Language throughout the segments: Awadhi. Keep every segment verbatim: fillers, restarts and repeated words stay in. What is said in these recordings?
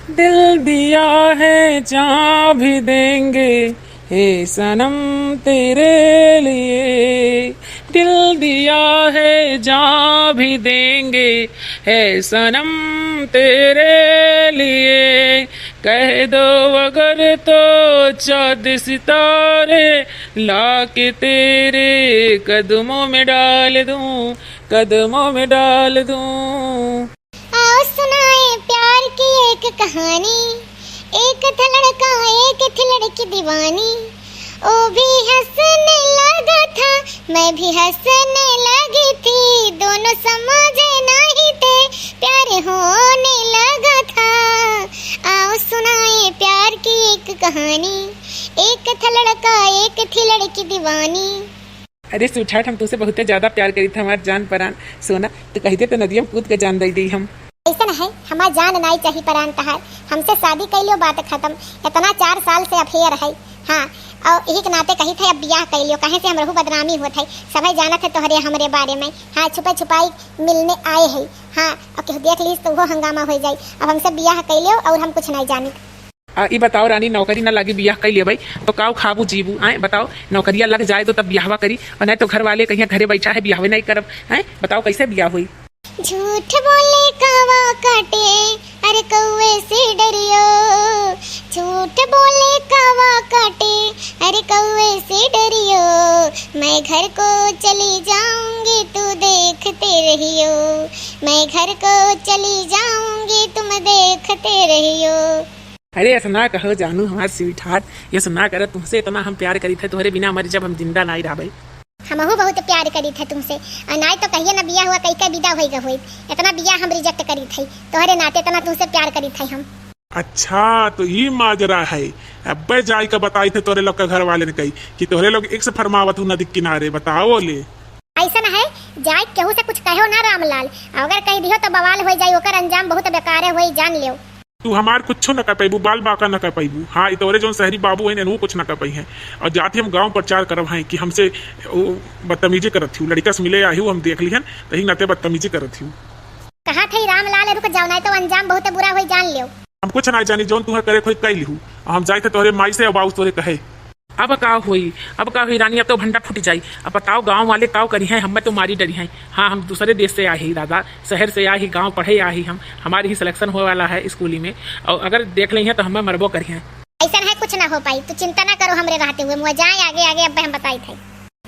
दिल दिया है जान भी देंगे, हे सनम तेरे लिए। दिल दिया है जान भी देंगे, हे सनम तेरे लिए। कह दो अगर तो चाँद सितारे ला के तेरे कदमों में डाल दूँ, कदमों में डाल दूँ। आओ सुनाए प्यार की एक कहानी। एक था लड़का, एक थी लड़की दीवानी। वो भी हँसने लगा था, मैं भी हँसने लगी थी। दोनों समझे नहीं थे, प्यार होने लगा था। आओ सुनाए प्यार की एक कहानी। एक था लड़का, एक थी लड़की दीवानी। अरे sweetheart, हम तुमसे बहुते ज्यादा प्यार करी थे, हमार जान परान सोना। तू कही दे तो नदिया में कूद के जान दे दी हम। अइसन है, हमार जान नाई चाही परान तहार। हमसे शादी कइ लियो, बात खत्म। इतना चार साल से affair है। हाँ, और यही के नाते कही थे अब बियाह कइ लियो, कहे से हमरहू बदनामी होत है। सभे जानत है तोहरे हमरे बारे में। हाँ, छुपे छुपाई मिलने आए है। हाँ, और केहू देख लीस तो वो हंगामा हो जाई। अब हमसे बियाह कइ लियो और हम कुछ नाई जानी। आ, ई बताओ रानी, नौकरी ना लागी, बियाह कइ लेबै, तो काउ खाबू जीबू? आए बताओ, नौकरिया लग जाए तो तब बियाहवा करी, और नहीं तो घर वाले कहिया घरे बैठा है, बियाहवे नहीं करब। हैं, बताओ कैसे बियाह होई? झूठ बोले कावा काटे, अरे कौवे से डरियो। झूठ बोले कावा काटे, अरे कौवे से डरियो। मैं घर को चली जाऊंगी, तू देखते रहियो। मैं घर को चली जाऊंगी, तुम देखते रहियो। अरे, ऐसा ना कहो जानू, हमार sweetheart, ऐसा ना कर, तुमसे इतना हम प्यार करी थे, तोहरे बिना मर जब हम जिंदा नाई रहबे। हमहू बहुत प्यार करी थे तुमसे, और नाई तो कहिए ना बियाह हुआ, कई का विदा होई ग होई। इतना बियाह हम reject करी थे, तोहरे नाते इतना तुमसे प्यार करी थे हम। अच्छा, तो ई माजरा है। अब्बे जाई का बताई थे तोहरे लोग के घर वाले ने कही कि तोहरे लोग एक से फरमावत हूँ नदी किनारे, बताओ ले। ऐसा ना है, जाए केहू से कुछ कहो ना रामलाल, अगर कह दियो तो बवाल हो जाई, ओकर अंजाम बहुत बेकार होई, जान लियो। तू हमार कुछो न कर पैबू, बाल बाका न कर पैबू। हाँ, ई तोरे जौन शहरी बाबू हैं, इनहू कुछ न कर पई हैं। और जाते हम गांव प्रचार करब हैं कि हमसे ओ बदतमीजी करत थी, लड़का से मिले आई हूँ, हम देख लिहन, तही नाते बदतमीजी करत थी। कहा थे रामलाल, रुक जाओ, नहीं तो अंजाम बहुत बुरा होई, जान लियो। हम कुछ ना जानी, जौन तुहे करे खोई कह लिहू। हम जाए थे तोहरे माई से, अब आउस तोहरे कहे। अब का होई, अब का होई रानी, अब तो भंडा फूट जाई। अब बताओ गाँव वाले का करी हैं, हमें तो मारी डरी हैं। हाँ, हम दूसरे देश से आए ही दादा, शहर से आए ही, गाँव पढ़े आए ही हम, हमारी ही selection होए वाला है स्कूली में, और अगर देख लें हैं तो हमें मरबो करी हैं। ऐसा है, कुछ ना हो पाई, तू चिंता ना करो, हमरे रहते हुए मुआ जाए आगे आगे, अब हम बताई थे।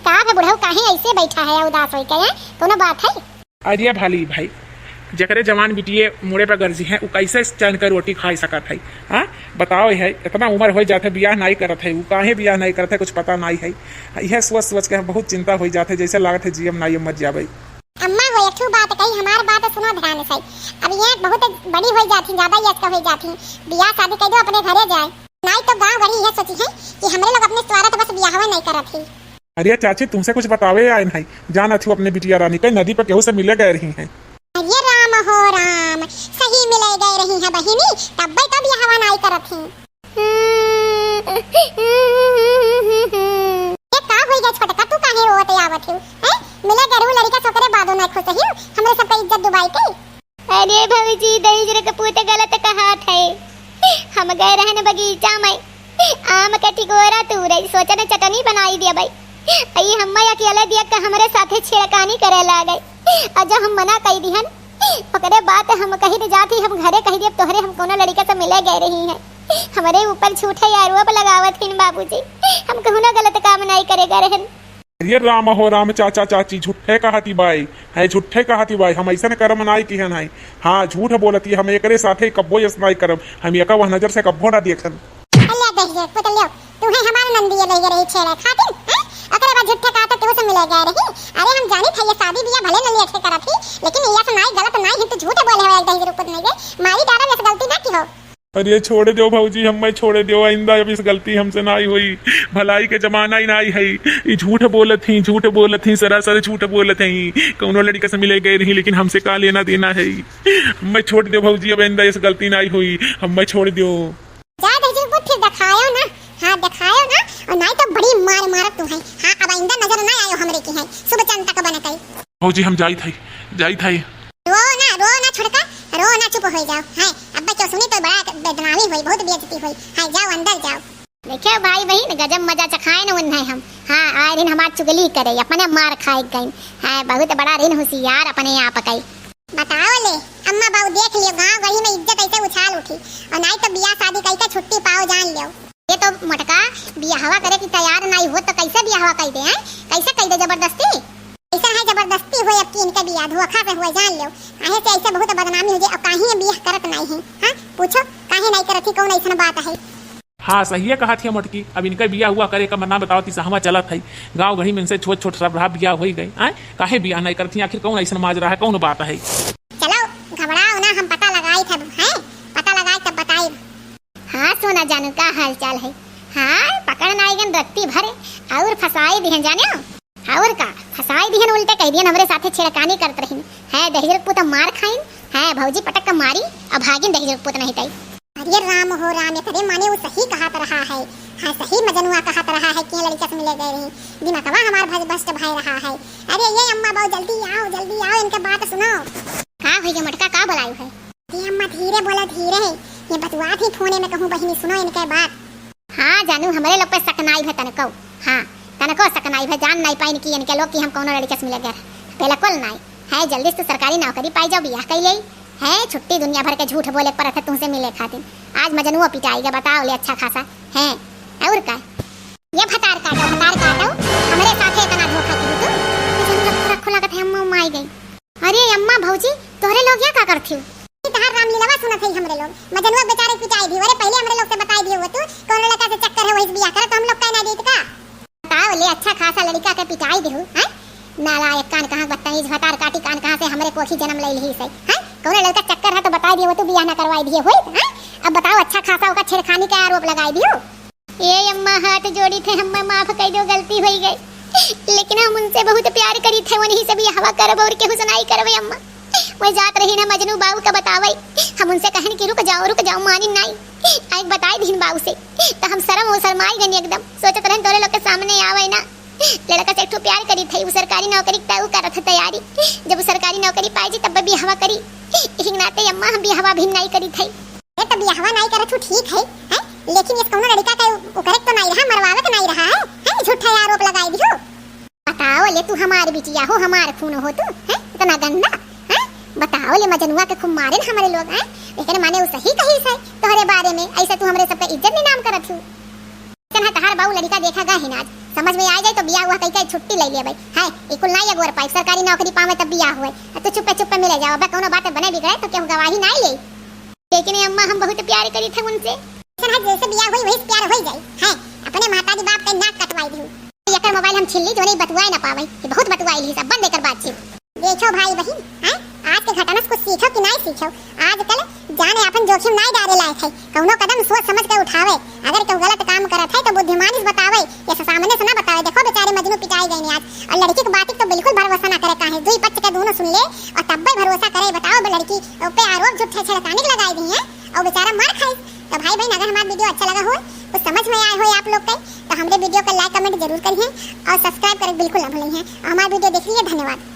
का बे बुढ़ऊ, काहे ऐसे बैठा है उदास होई के, हैं? कोनो बात है? अरे भाली भाई, जकरे जवान बिटिये मुड़े पर गरजी हैं, उ कैसे चैन के रोटी खाई सकत है? हाँ, बताओ है, इतना उम्र हो जात है, बियाह नाई करत है, उ काहे बियाह नाई करत है, कुछ पता नाई है। यह सोच सोच के बहुत चिंता हो जात है, जैसे लागत है जीएम नाई मर जाबे। अम्मा, वो एक ठो बात कही, हमार बात सुनो ध्यान से। अब ये बहुत बड़ी हो जाती, ज्यादा यस का हो जाती, बियाह शादी कर दो, अपने घरे जाए। नाई तो गाँव गड़ी यह सोची है कि हमरे लोग अपने स्वार्थ बस बियाहवा नहीं करत ही। अरे चाची, तुमसे कुछ बतावे आए नहीं, जानत हूँ अपने बिटिया रानी कई नदी पर केहू से मिले गए रही हैं। अरे राम हो राम, सही मिले गए रही हैं बहिनी, तब्बे तो बियाहवा नाई करत ही। ये का होई गए छोटका, तू काहे रोवत आवत हूँ, हैं? मिले गए रहू लड़का से, ओकरे बादो ना खुश ही, हमरे सबका इज्जत डुबाई के। अरे भौजी, दहिजरे के पूत गलत कहात है। हम गए रहन बगीचा में, आम के टिकोरा तूरे, सोचन चटनी बनाई देबै। ई हम्मे अकेले देख के हमरे साथे छेड़खानी करे लागे। और जब हम मना कई दिहन, ओकरे बाद हम कही न जाती, हम घरे कही देब तोहरे हम कोनो लड़का से मिले गए रही हैं। हमरे ऊपर झूठे आरोप लगावत हिन बाबूजी, हम कहूँ ना गलत काम नहीं करे गए रहन। अरे राम हो राम, चाचा चाची झूठे कहती बाई, है झूठे कहती बाई, हम ऐसन करम नाई किहन है। हाँ, झूठ बोलती, हम एकरे साथे कब्बो यस नाई करम, हम एका वह नजर से कब्बो ना देखन। अल्लाह दहिजर पुतलियो, तू है हमार नंदिया लइगे रही छेड़े खातिर, हैं? ओकरे बाद झूठे कहा तो केहू से मिले गए रही। अरे हम जानी थे ये शादी बियाह भले न लेट के करत ही, लेकिन ये से नाई गलत नाई है, तू झूठ बोले हो एक दहिजर पुत नहीं गए, मारी डारा यस गलती ना की हो। अरे छोड़ दो भौजी, हम्मे छोड़ दो, आइंदा अब इस गलती हमसे नाई होई। भलाई के जमाना ही नाई है। ई झूठ बोलत ही, झूठ बोलत ही, सरासर झूठ बोलत ही। कौनो लड़का से मिले गए रही, लेकिन हमसे का लेना देना है। हम्मे छोड़ दो भौजी, अब आइंदा इस गलती नाई होई। हम्मे छोड़ दो। जा दहिजर पुत, फिर दिखायो ना। हाँ, दिखायो ना। और नाई तो बड़ी मार मारत तू है। हाँ, अब आइंदा नजर ना आयो हमरे की है। शुभ चिंतक बन के। भौजी हम जाई थाई, जाई थाई। रो ना, रो ना छोटका, रो ना, चुप हो जाओ। हैं, अब्बे तो सुनी तो बड़ा बदनामी होई, बहुत बेइज्जती होई। हाँ, जाओ अंदर जाओ। देखियो भाई बहिन, गजब मजा चखाएन उन्हें हम। हाँ, आए दिन हमार चुगली करे, अपने मार खाए गइन। हाँ, बहुत बड़ा रिन होशियार अपने आप कई। बताओ ले, अम्मा बाऊ देख लियो, गाँव गढ़ी में इज्जत ऐसे उछाल उठी, और नाई तो बियाह शादी कई के छुट्टी पाओ जान लियो। ये तो मोटका, बियाहवा करे की तैयार नाई हो तो कैसे बियाहवा कई दे, हैं? कैसे कई दे जबरदस्ती? ऐसा है जबरदस्ती हो अब की इनका बियाह धोखा से हुआ जान लियो। आहे से ऐसे बहुत बदनामी हो जाए, और काहे बियाह करत नाई है, हाँ? पूछो, काहे नाई करत ही, कौन ऐसन बात है? हाँ, सहिए कहत हिया मोटकी। अब इनका बियाह हुआ करे का मना बताओ ती सहमा चलत है। गाँव गढ़ी में इनसे छोट छोट सब रहा बियाह होई गए। आय, काहे बियाह नहीं करत ही? आखिर कौन ऐसन माजरा है, कौन बात है? चलो, घबराओ ना, हम पता लगाई थे, हैं? पता लगाई तब बताई। हाँ, सोना जानू, का हाल चाल है? हाँ, पकड़ नाई गन रत्ती भरे, और फसाई दिहन जाने। और का, फसाई दिहन, उल्टे कह दिहन हमरे साथे छेड़खानी करत रहिन। है दहिजर पूत मार खाइन, है भौजी पटक के मारी, अब भागिन दहिजर पूत नहीं तई। अरे राम हो राम, एकरे माने वो सही कहत रहा है। हाँ, सही मजनुआ कहत रहा है कि लड़का से मिले गए रही। दिमागवा हमार भज भ्रष्ट भय रहा है। अरे ये अम्मा बाऊ जल्दी आओ, जल्दी आओ, इनके बात सुनो। का होई गे मोटका, का बोलायु है? ये अम्मा धीरे बोला, धीरे। ये बतुआत ही फोने में कहूँ बहिनी, सुनो इनके बात। हाँ जानू, हमरे लोग पे शक नाई भे तनको। हाँ, तनको शक नाई भे, जान नाई पाइन कि इनके लोग कि हम कौनो लड़के से मिले गए। बिल्कुल नाई। है जल्दी से तू सरकारी नौकरी पाई जाओ, बियाह कई लेई। है छुट्टी दुनिया भर के झूठ बोले के परत है तुमसे मिले खातिर। आज मजनुओ पिटाई गए, बताओ ले अच्छा खासा। है और का? ये भतार काटो, भतार काटो, हमरे साथे इतना धोखा की तू। जब तक रखो लगत है हम माई गई। अरे अम्मा भौजी, तोहरे लोग यहाँ का करथिउ? ई तहार रामलीलावा सुनत हई हमरे लोग। मजनुआ बेचारे पिटाई दियो। अरे पहिले हमरे लोग से बताई दियो हो तू, कौन लड़का से चक्कर है वही से बियाह करे तो हम लोग कह ना देत का? बताओ ले, अच्छा खासा लड़का के पिटाई दिहु, हैं? नालायक कान कहाँ, बदतमीज भतार काटी कान कहाँ से हमरे कोखी जन्म ले लिही से, हैं? कौन लड़का चक्कर है तो बताई दियो हो तू, बियाह ना करवाई दिए होई, हैं? अब बताओ, अच्छा खासा ओका छेड़खानी का आरोप लगाई दियो। ए अम्मा, हाथ जोड़ी थे, हम्मे माफ कई दो, गलती होई गई, लेकिन हम उनसे बहुत प्यार करी थे, उन्हीं से बियाहवा करब और केहू से नाई करब अम्मा। वह जात रही ना मजनू बाऊ का बतावई, हम उनसे कहन कि रुक जाओ, रुक जाओ, मानिन नाई। आइक बताई दीन बाऊ से, तो हम शर्म हो शर्माई गनी एकदम। सोचत रहन तोरे लोग के सामने आवई ना। लड़का से एक ठो प्यार करी थे, उ सरकारी नौकरी का उ करत है तैयारी। जब उ सरकारी नौकरी पाई जी तब बियाहवा करी। यही नाते अम्मा हम बियाहवा भी नाई करी थे। ए, तो बियाहवा नाई करत हूँ, ठीक है, हैं? लेकिन ये कौनो लड़का का ओकरे तो नाई रहा, मरवावे के नाई रहा है, हैं? झूठा आरोप लगाई दियो। बताओ ले, तू हमार बिटिया हो, हमार खून हो तू, हैं? इतना गंदा, हैं? बताओ ले, मजनुआ के खूब मारे न हमरे लोग, हैं? लेकिन माने उ सही कही से तोहरे बारे में, ऐसे तू हमरे सबका इज्जत नीलाम करत हूँ। चल, हाँ, तहार बाऊ लड़का देखा गा ही ना आज, समझ में आ जाए तो बियाह हुआ कही के छुट्टी ले लेबे, हैं? ई कुल नाई अगोर पाई, सरकारी नौकरी पावे तब बियाह हुए, आ तू चुप्पे चुप्पे मिले जाओ, अब कौनो बात बने बिगड़े तो केहू गवाही नाई ले। लेकिन ए अम्मा, हम बहुत प्यार करी थे उनसे। ऐसन है, जैसे बियाह हुई, वही से प्यार होई जाई। हैं, अपने महतारी बाप के नाक कटवाई दिहु। एकर मोबाइल हम छीन ली, जो नहीं बतुआए ना पावे। ये बहुत बतुआई ली, सब बंद एकर बातचीत। देखो भाई बहिन, हैं, आज के घटना से कुछ सीखो कि नहीं सीखो? आजकल जान अपन जोखिम नहीं डारे लायक है। कौनो कदम सोच समझ के उठावे। अगर केहू गलत काम करत है तो बुद्धिमानी से बतावे, ये सामने से ना बतावे। देखो बेचारे मजनू पिटाई गए ने आज। और लड़की के बात तो बिल्कुल भरोसा ना करे, काहे दुई पक्ष के दोनों सुन ले और तब्बे भरोसा करे। बताओ बे लड़की पे आरोप झूठे छेड़खानी के लगाई दी है। और बेचारा मार खाइस। तो भाई बहन, अगर हमारा वीडियो अच्छा लगा हो, कुछ समझ में आए हो आप लोग के, तो हमरे वीडियो को like comment जरूर करिए और subscribe करें बिल्कुल ना भूलें हैं। और हमारा वीडियो देख लीजिए, धन्यवाद।